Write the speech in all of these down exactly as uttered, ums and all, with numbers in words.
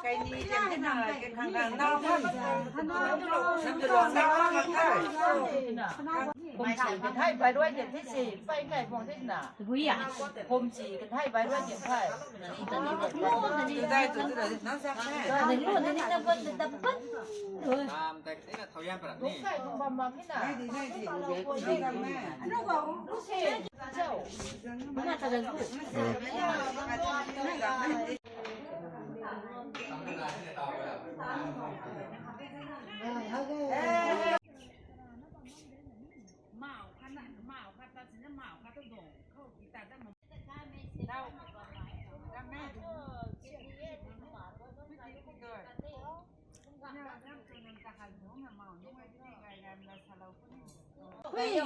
Kaini tiam tina ke khang khang nau khang. Nang tu lou nau khang thai. Kum si kan thai bai ruai tiam thi si pai kai bong thi na. Bui ya. Kum si kan thai bai ruai tiam thai. Tu dai tu tu dai nang sak se. Nang lu nang ni nang ban dap ban. Am tak ni na thau yan parak ni. Kai kum bam bam thi na. Nai di nai di. Nang lu bam me. Nang lu bam lu se. Mana ta lu. Hui,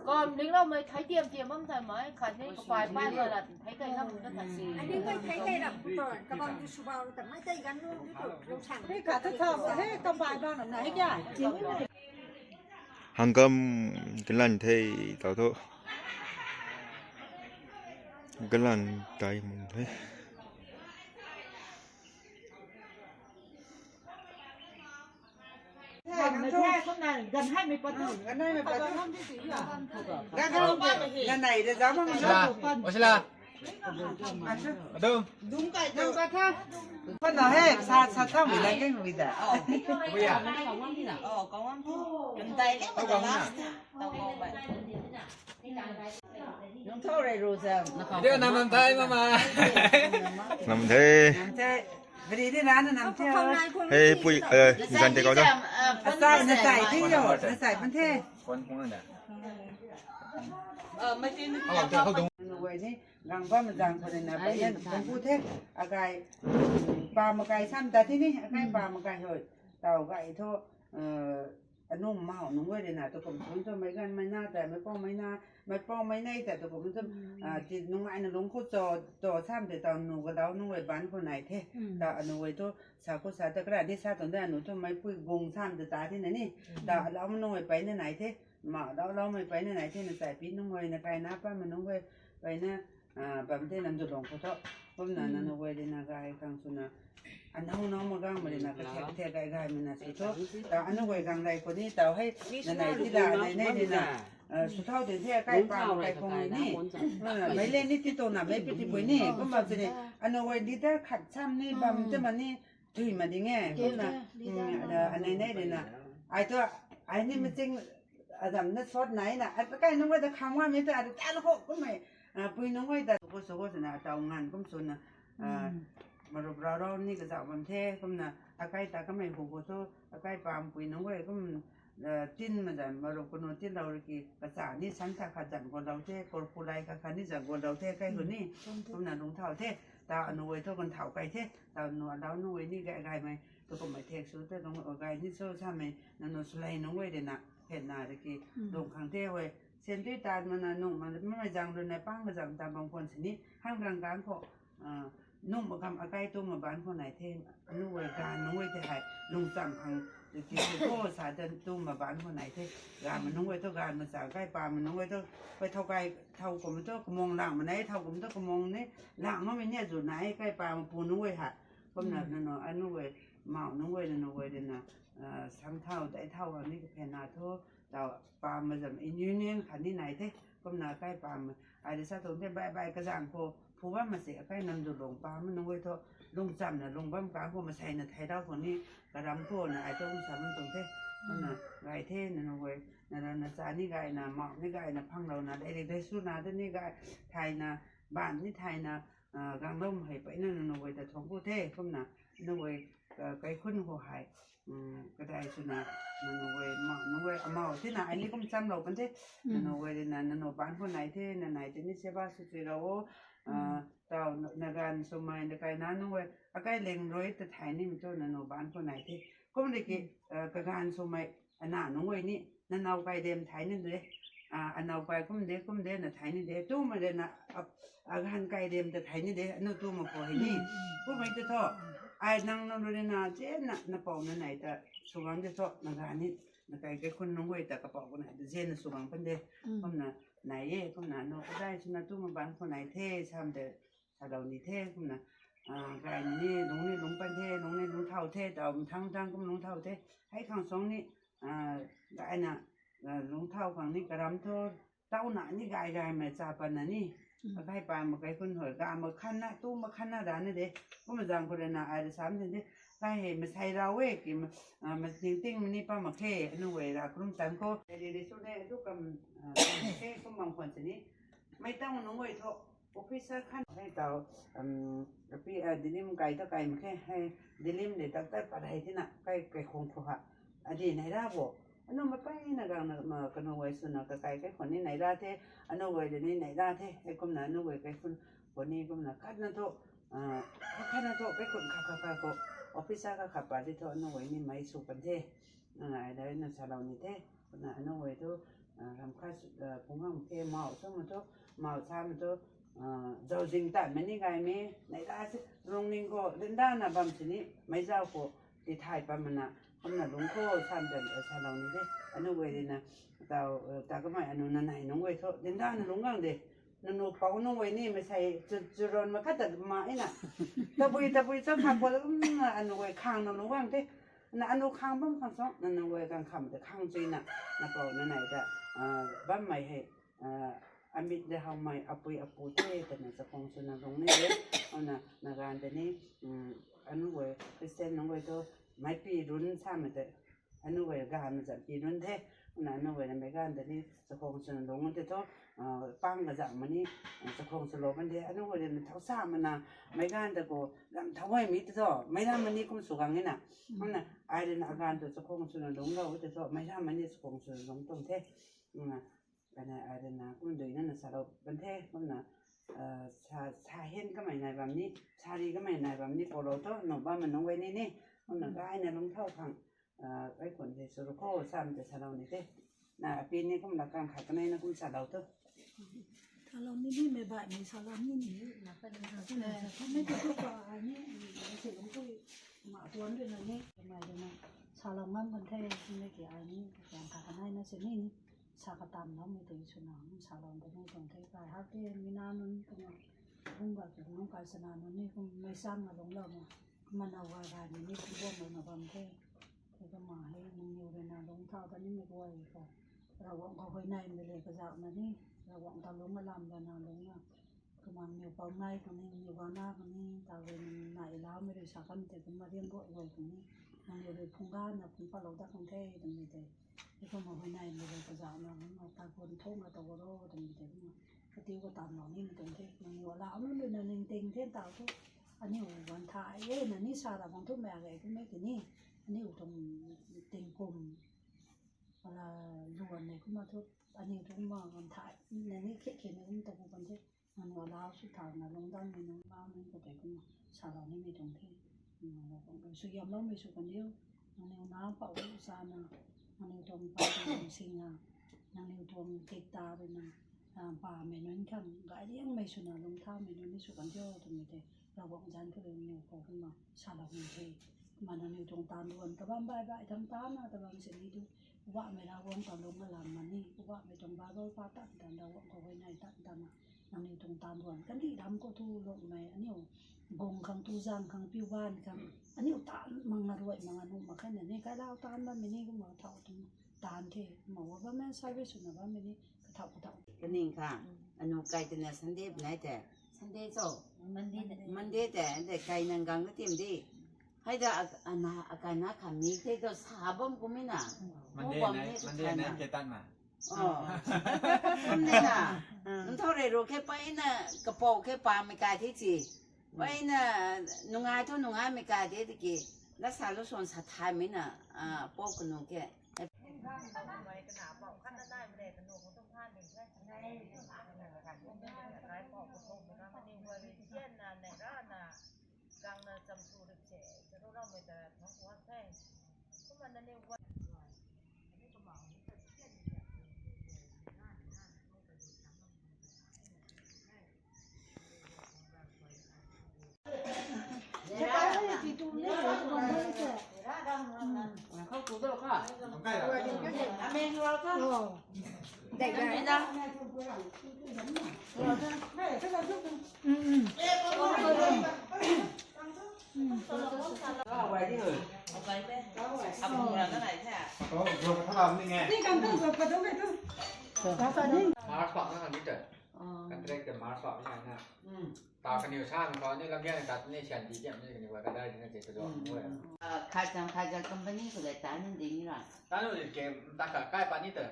kom ling lou mei thai tiam tiam bam thai mei, khat ni kapai pai la la thai kai kham na thai si. Ani mei thai kai ram ko, kabang tu subau ta mei tai gan lu tu, lu chang. Hei, khat ta thau, hei, kapai bang na, hei kya? Hang kam kalan thei tau thu. Kalan tai mun thei. Ganai de jam hang. Sila, o sila. Adum. Dung kai dung kai tha. Pana he, sa sa tha mi la keng mi da. Buya. Oh, kawang. Kawang. Yung thau rei ru sa. Video nam nam thai mama. Nam thei. Nam thei. Bri di na na nam thei. Hei pui, eh, zan te kau da. Asai na sai thei yo, na sai pan thei. Phone kung na. Awang te khou dung. Nungai ni gang bam zang khou na pai na kung ku the. Akai, pa makai sam ta thi ni, akai pa makai hoi. Tau gai tho, eh, anung mau nungai rui na tu kum sun tu mei gan mei na ta, mei pau mei na, mei pau mei nei ta tu kum tu, ah, ti nungai na lung khou cho, cho sam te tau nu ga dau nungai ban khou nai the. Ta anungai tu sa khou sa ta kra ni sa tun da nu tu mei pui gung sam te ta thi na ni. Ta alau nungai pai na nai the. Ma lau lau mei pai na nai the na sai pi nungai na kai na pa ma nungai pai na, ah, bam the nam du long khou tho. Kum na na nungai rui na gai khang su na. Anau nau ma gang ma rui na, kathek kathek gai gai ma na su tho. Ta anungai gang lai khou ni, tau hei, na nai ti la, nai nai rui na. Ah, su thau de the, kai pa ma kai khou ni. Ah, mei le ni ti to na, mei pi ti pui ni. Kum bam se ni, anungai leader khat sam ni, bam te ma ni, tui ma ding e. Kum na, mm, ah, nai nai rui na. Ai to, ai ni maching, adam na sot nai na, ai kai nungai da kham wa mi ta, ai ta lo khou, kum mei, ah, pui nungai da, ko su ko su na, tau ngan, kum su na, ah, marup rau rau ni kazauh bam the, kum na, akai ta kamei hu ko thu, akai pam pui nungai kum, eh, tin ma zan, marup kanu tin lou rui ki, kacha ni san ta khat zan ko lou the, kor kulai khat khat ni zan ko lou the, kai hu ni, kum na lung thau the, ta anungai thu kan thau kai the, ta nu alau nungai ni gai gai mei, tu kum mei thek su, ta lung gai ni su sa mei, nanu sulei nungai rui na, phen na rui ki, lung khang the hui, sen tui tan ma na, nung ma, mei zang rui na, pang ma zang ta bang khwan sini, hang rang kang khou, ah, nung ma kam akai tu ma ban khou nai the, anu wei gan nung wei the hei, lung cham khang, ki tu ko sa dan tu ma ban khou nai the, gan ma nung wei tu gan ma sa kai pa ma nung wei tu, wei thau kai, thau kum tu kumong lang ma nai, thau kum tu kumong ni, lang ma mi ni zu nai, kai pa ma pu nung wei ha, kum na, nanu, anu wei, mau nung wei, nanu wei de na, ah, sang thau, dai thau ha ni ka phen na thu, tau pa ma zam in union khat ni nai the, kum na kai pa ma, ai de sa tuang the, bai bai kazang khou, phu bam ma se, akai nam du long pa ma nung wei thu, lung cham na, lung bam kang khou ma sai na, thai dau khou ni, karam khou na, ai tu sa bam tuang the, kum na, gai the, nanu wei, na, na, na cha ni gai na, mau ni gai na, phang lou na, dai ri dai su na, da ni gai, thai na, ban ni thai na, ah, gang lou hei pai na, nanu wei ta thong khou the, kum na, nanu wei, ah, kai khun khou hei, um, kadai su na, nanu wei, ma, nanu wei, amau the na, ai ni kum cham lou kan the, nanu wei de na, nanu ban khou nai the, na nai the ni se ba su tui rau o, ah, tau na, na gan su mei, na kai na, nanu wei, akai leng rui ta thai ni mi tu, nanu ban khou nai the, kum de ki, ah, kagan su mei, ana nungai ni, nanau kai dem thai ni de, ah, anau kai kum de, kum de, na thai ni de, tu ma de na, a, agan kai dem ta thai ni de, anu tu ma khou hei ni, kum mei te tho, ai nang nang rui na, che na, na pau na nai ta, su bam de tho, na gan ni, Na kai kaikhun nunc guay ta kapou khou nai de, zena sw gang pan de. Kumna nai e, kumna nu kadai swna tu ma ban khou nai the, sam de, salou ni the, kumna, ah, gay ni, lungc ni lungc pan the, lungc ni lungc thau the, tau mthang thang kum lungc thau the. Hei khang song ni, ah, gayna, ah, lungc thau khang ni karam thu, tauna ni gay gay mei cha pan na ni. Akai pa ma kaikhun hoi, ga ma khan na, tu ma khan na da na de. Kumna zang khou rui na ai de sam sin de. Kai hei masei rau e, ki ma, ah, ma ting ting ma ni pa ma khe, anu guay ra krum tan khou. Ai de de sw ne, tu kam, ah, kam khe, kum bang khwan sini. Mei tang nunc guay thu, officer khan hei tau, um, api, ah, dilim kai ta kai ma khe, hei, dilim de tak tak pat hei tina, kai, kaikhun khou ha. Adi nai ra bo. Anu ma pai na gang na, ma, kanu guay swna kakai kaikhun ni nai ra the, anu guay de ni nai ra the, hei kumna anu guay kaikhun khou ni kumna khat na thu, ah, khat na thu, kaikhun kha kha kha khou, officer kha kha pat di thu, anu guay ni mei sw pan the. Nang ai de na salou ni the, kumna anu guay thu, ah, ram kha, ah, phung ham khe mau sw ma thu, mau sa ma thu, ah, zau zing tan ma ni gay me, nai ra se, rung ning khou, rindan na bam sini, mei zau khou, ti thay pa mana, kumna lungc khou, sam de, ah, salou ni de, anu guay de na, tau, ah, ta kamei anu na nai nunc guay thu, rindan na lungc gang de, nanu pou nunc guay ni, masei chu, churon ma khat ta ma e na, tabui, tabui cham kha khou, um, anu guay khang na lungc gang the, na anu khang bam khang song, nanu guay gang kham de khang chui na, na pou na nai ta, ah, bammei hei, ah, amit de howmei apui apu the, tana chakhwang swna lungc ni de, ana, na gan de ni, um, anu guay, Christian nunc guay thu, meipi run sa ma de, anu guay gan na zam pi run the, ana, anu guay na mei gan de ni, chakhwang swna lungc de thu, ah, pang kazang ma ni, ah, chakhwang swlou kan de, anu guay na thau sa mana, mei gan de khou, ram thau guay mi te thu, mei ram ma ni kum sw gang e na, ana, ai de na agan thu chakhwang swna lungc lou te thu, mei ram ma ni chakhwang swna lungc tuang the, ana, Kana ai rui na kum dui na na salou pan the, kumna, ah, sa, sa hen kamei nai bam ni, sari kamei nai bam ni, polo thu, nu bam ma nunc guay ni ni, kumna gayna lungc thau khang, ah, kaikhun hei sw ru kho, sam te salou ni the. Na, api ni kum la kang khat kanei na kum salou thu. Salou ni ni, mei bai mei salou ni ni, na kai na sa, sa, sa, mei tu tu pa ai ni, ni se lungc tu, ma tuan rui na ni, mei rui na, salou ngam kan the, mei ki ai ni, kang khat kanei na se ni ni. Sa katam loumei tei swna, salou ta ni tuang the, kai hak the, mi na nunc kumna, bung ba ki nunc kai sana nunc ni kum mei sang na lungc lou na, kumna na gay gay ni ni kum bam na bam the. Hei kumna hei, nangniw rui na lungc thau ta nimei guay khou, Ravguangc khou huayneymei le kazauh na ni, Ravguangc ta lungc alam lana lungc na, kumna nangniw pou nai khang ni, nangniw gana khang ni, ta rui nang nai laumei rui sa kan tei kumna riam ruai guay khang ni, nangniw rui phung gana phung patlou dat khang the, twmei tei. Hei kumna huayneymei le kazauh na, kumna ta gun thuk na ta garo, twmei tei kumna, katiu katam lou nimei tuang the, nangniw alau nunc rui na ningting the tau thu, aniu guan thay e na ni sa ra bang thu mei a gay kummei ki ni, aniu tuang tingkum, ala, luan nei kumna thu, aniu tuang ma guan thay, na ni khe khe na kum ta gu kan the, nangniw alau sw thau na lungc danmei nunc, lau nunc khou tei kumna, salou nimei tuang the, nangniw suaihiamloumei sw kan diu, nangniw nac pou sana, nangniw tuang pa tuang singna, nangniw tuang tikta rui na, ah, pamei nunc khang, gay liangmei swna lungc thaumei nunc ni sw kan diu, twmei tei, Ravguangc zanc khou rui nangniw khou kumna, salou ni the. Kumna nangniw tuang taanv duan kabam bai bai thang tana ta bam sini tu, Poubauhmei Ravguangc ta lungc alam ma ni, Poubauhmei tuang Bible pa tan tan, Ravguangc khou huayney tan tana, nangniw tuang taanv duan kandih lam khou thu lungmei, aniu, bung khang tu zang khang piu ban khang, aniu taanv mak na ruai mak na nuh mak khe na ni, kailau taanv bammei ni kumna thau tuang taanv the, kumna government service swna bammei ni, kathau kathau. Kaning kha, anu kai tena Sunday nai te, Sunday cho, Monday tei, de kai nang gang na tim di. Hei da, ana, akai na kha mi the to sa bam kumina. Monday nai, Monday nai ke tan na. Oh. Kumni na. Nthau rei ru khe paina, kapou khe pamei kai the chi. Paina, nungai thu nungaimei kai the tiki. Lasa lu son sa thaymei na, ah, pou kanu khe. March pak na ni ta. Contract ta March pak na na. Ta kaniw sa na ko ni lam yan tat ni sian di jam ni kaniw ka dai ni te ta do. Khat jang khat jang company khou le ta ni ding ni ra. Ta nu ke ta ka kai pa ni ta.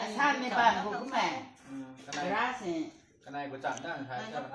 Asa me ba bu ku me. Ra se. Kanai bu chan na sa sa.